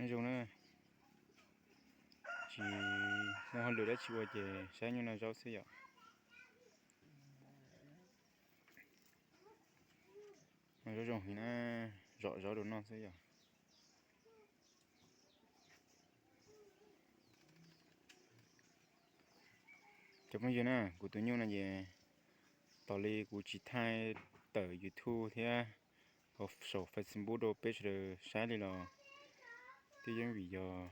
Nyob zoo na, tsis muaj hauj lwm dab tsi ua ces saib nyuj noj zaub xwb yom. Noj zaub zoo heev na, zom zaub rau noj xwb yom. Cov phooj ywg na, kuv tus nyuj no ces tos li kuv tsis thaij tawm YouTube thiab hauv saum Facebook rau peb sawv daws saib li los twb yeej vim yog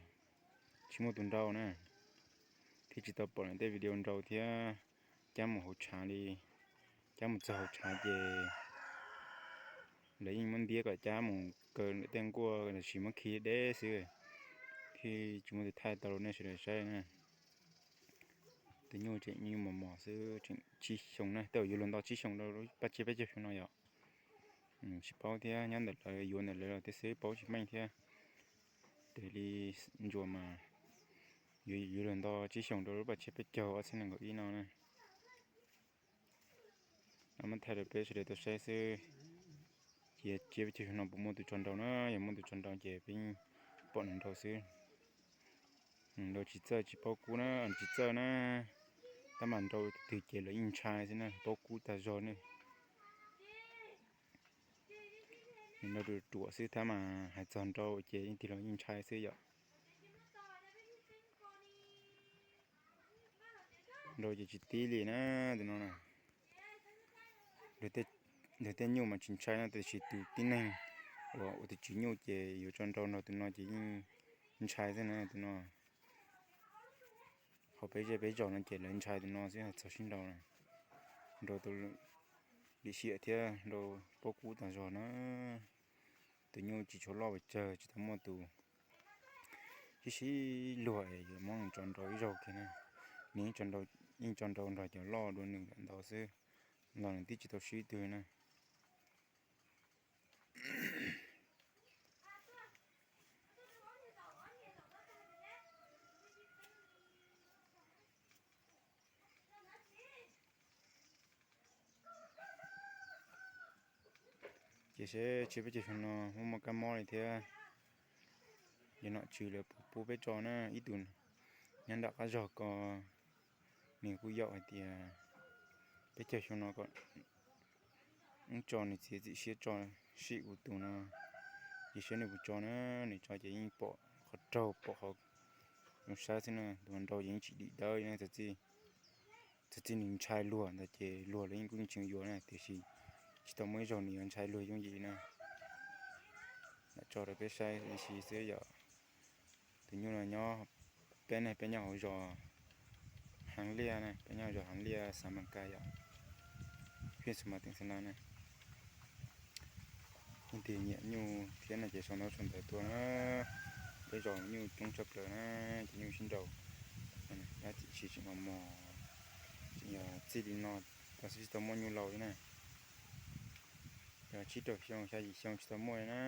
tsis muaj tus nrau na, thiaj tsis tau pom nws tej video nrau thiab cab mus hauv tshav li. Cab mus txog hauv tshav ces lawv yeej muab ntiab kom cab mus kaw lawm tej nkuaj los sis muab khi deb xwb, thiaj tsis muaj tus thaij tau rau nej sawv daws saib na. Tus nyuj tseem me mos mos xwb, tseem tsib xyoos na, tej zaum yuav luag nto tsib xyoos rau paj tsiab peb caug xyoo no yom. Tsis paub thiab, nyob ntawm lawv yuav ntawm lawv los tej xwb paub tsis meej thiab. Raws li ntsuas mas yuav luag nto tsib xyoos rau lub paj tsiab peb caug ob txhiab nees nkaum ib no na. No muab thaij rau peb sawv daws tau saib xwb. Ces tsiab peb caug xyoo no puas muaj tus tso nrau na, yog muaj tus tso nrau ces peb pom nws nrau xwb. Nws nrau tsis txawj tsis paub kub na, tsis txawj na, tab mas nrau twg ces lawv yeej ntshai xwb na, paub kub tag zog ne. Nws nrau ruam ruam xwb tab mas hais txog nrau ces yeej tig los yeej ntshai xwb yom. Nrau ces tsis tib li na, tus no na. Luag tej nyuj mas tsis ntshai no, tiam sis tus tib neeg uas ua tus tswv nyuj ces yuav tso nrau nrog tus no ces yeej ntshai xwb na tus no. Qhov peb zej peb zos no ces lawv ntshai tus no xwb, hais txog sib nrau na. Nrau tus lim hiam thiab nrau paub kub tag zog na. Tus nyuj tsis tshua loj pes tsawg, tsis tau muaj tus sib sib luag es yuav muab nws tso nrau ib zaug kiag na. Nws yeej tso nrau nrog cov loj dua nws lawm ntau xwb, los nws twb tsis tau sib twg na. Ces seb tsiab peb caug xyoo no muaj muaj kab mob li thiab, yog nom tswv lawv puas pub peb tso na. Ib tug nyob nram qab zog ko, nws kuj yaum hais tias peb caug xyoo no kom wb tso, nws txiav txim siab tso sim kuv tus no. Ces seb nws puas tso na, nws tso ces yeej pom qhov raug pom qhov zoo saib xwb na. Tus nrau ces yeej tsis dim dawb li na, txawm txij nws ntshai luag ntawd ces luag los yeej kuj yeej tseem yuav na, tiam sis tsis tau muaj ib zaug nws yuav ntshai luag yooj yim li na. Lam tso rau peb saib ib si xwb yom. Tus nyuj no nyob, peb ne peb nyob hauv zos Haav Liaj na, peb nyob hauv zos Haav Liaj xav Mas Kas yom, phiaj Xus Mas teem Xas Nas na. Leej twg nyiam nyuj thiab no ces sau ntaub sau ntawv tuaj na. Peb zos nyuj coob tshaj plaws na, ces nyuj sib nrau. Dab tsi tseem mos mos, tseem yog txij li no tau xwb tsis tau muaj nyuj laus li na. Yog tsib rau xyoo xya yim xyoo tsis tau muaj li na.